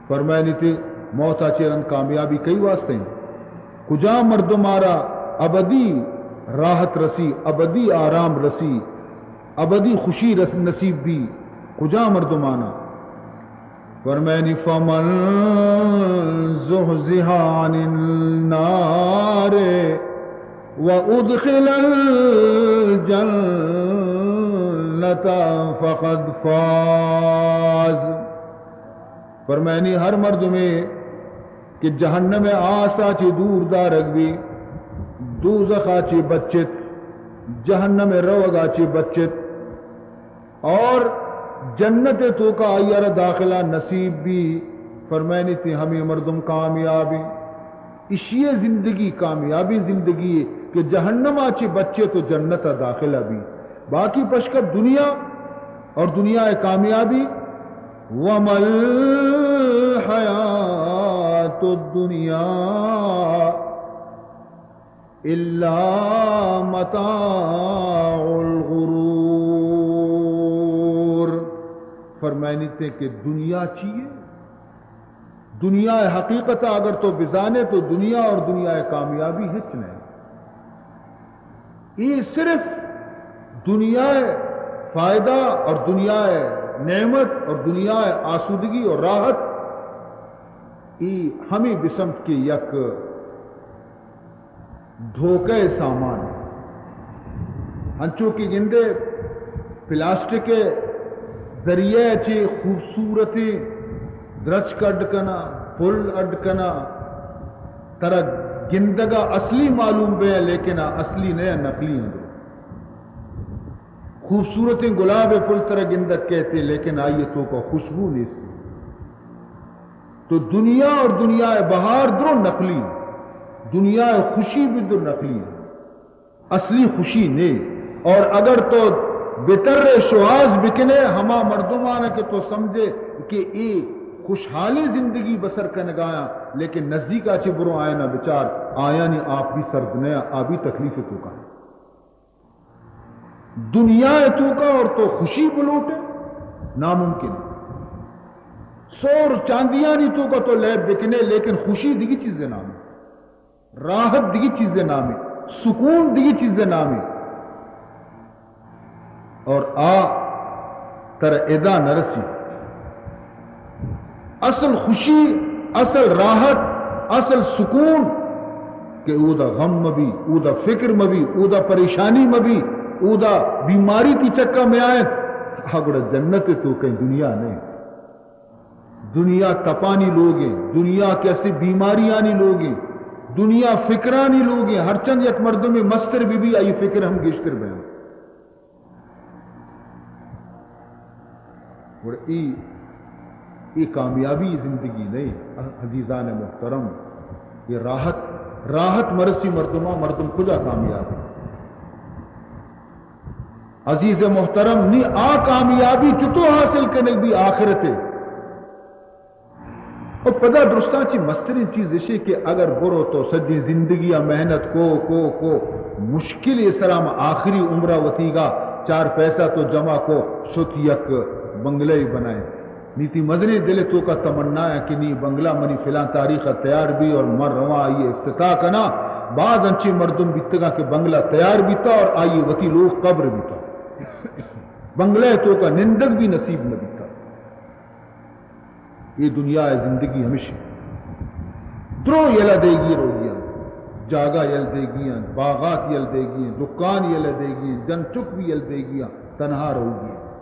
فرمائنی تے موت ءَ چہ رند کامیابی کئی واسطہ ایں؟ کجام مردم ءَ را ابدی راحت رسی، ابدی آرام رسی، ابدی خوشی رس نصیب بی؟ کجام مردمانا؟ فرمائنی، فمن زحزح عن النار وادخل الجنة فقد فاز۔ فرمائنی، ہر مردمے کہ جہنم ءِ آس ءَ چہ دور دارگ بی، دوزخ ءَ چہ بچت، جہنم ءِ روگ ءَ چہ بچت، اور جنت ءِ توکا آئی ءَ را داخلہ نصیب بی، فرمائنی تے ہمے مردم کامیاب ایں۔ اشی ءِ زندگی کامیابی زندگی ایں کہ جہنم ءَ چہ بچت و جنت ءَ داخلہ بی۔ باقی پشکپ دنیا اور دنیا ءِ کامیابی، وما الحیات الدنیا الا متاع الغرور۔ فرمائنی تے کہ دنیا چی ایں؟ دنیا ءِ حقیقت ءَ اگر تو بزانے تو دنیا اور دنیا ءِ کامیابی ہچ نہ ایں۔ اے صرف دنیا ءِ فائدہ اور دنیا ءِ نعمت اور دنیا ءِ آسودگی اور راحت، اے ہمے بسمت کہ یک دھوکہ ءِ سامان۔ انچو کہ گندے پلاسٹک ءِ ذریعہ ءَ چہ خوبصورتیں درچک اڈ کناں، پل اڈ کناں، ترا گندگ ءَ اصلی معلوم بے، لیکن آ اصلی نہ ایں، نقلی ایں۔ خوبصورتیں گلاب ءِ پل ترا گندگ کئیت، لیکن آئی ءِ توکا خوشبو نیست۔ تو دنیا اور دنیا ءِ بہار درو نقلی، دنیا ءِ خوشی بھی درو نقلی، اصلی خوشی نے۔ اور اگر تو بتر شوہاز بکنے ہما مردمانا کہ تو سمجھے کہ اے خوشحالیں زندگی بسر کنگایاں، لیکن نزدیکا چہ برو آیانا بچار، آیانی آپ بھی سرد نیا، آ بھی تکلیف توکا۔ دنیا ءِ توکا اور تو خوشی بلوٹے، ناممکن۔ سور چاندیانی توکا تو لیب بکنے، لیکن خوشی دگی چیز ءِ نامے، راحت دگی چیز ءِ نامے، سکون دگی چیز ءِ نامے۔ اور آ ترا ادا نہ رسی۔ اصل خوشی، اصل راحت، اصل سکون کہ اودا غم مبی، اودا فکر مبی، اودا پریشانی مبی، اودا بیماری تی چکا میاینت، آ گڑا جنت ءِ توکا ایں، دنیا نہ ایں۔ دنیا تپانی لوگ ایں، دنیا کہ استی بیماریانی لوگ ایں، دنیا فکرانی لوگ ایں۔ ہرچند یک مردمے مستر ببی، آئی فکر ہم گیشتر بیاں۔ گڑا اے، اے کامیابی زندگی نہ ایں۔ عزیزان محترم، اے راحت، راحت مرسی مردما، مردم کجا کامیاب ایں؟ عزیز محترم، نی آ کامیابی چتو حاصل کنگ بی آخرت ءَ؟ و پدا درستاں چہ مستریں چیز اشے کہ اگر برو تو سجیں زندگی ءَ محنت کو، کو، کو، مشکل ءِ سرا ہم آخری عمر ءَ وتیگا چار پیسہ تو جمع کو، شت یک بنگلہ ءَ بنائے۔ نی تی مزنیں دل ءِ توکا تمنا ایں کہ نی بنگلہ منی فلاں تاریخ ءَ تیار بی اور من رواں آئی ءِ افتتاح کناں۔ باز انچیں مردم بیتگاں کہ بنگلہ تیار بیتا اور آئی ءِ وتی لوگ قبر بیتا۔ بنگلہ ءِ توکا نندگ بھی نصیب نہ بیتا۔ اے دنیا ءِ زندگی ہمیش ایں۔ درو یلہ دیگی روگی انت، جاگہ یل دیگی انت، باغات یل دیگی انت، دکان یلہ دیگی انت، جن چک بھی یل دیگی انت، تنہا روگی انت۔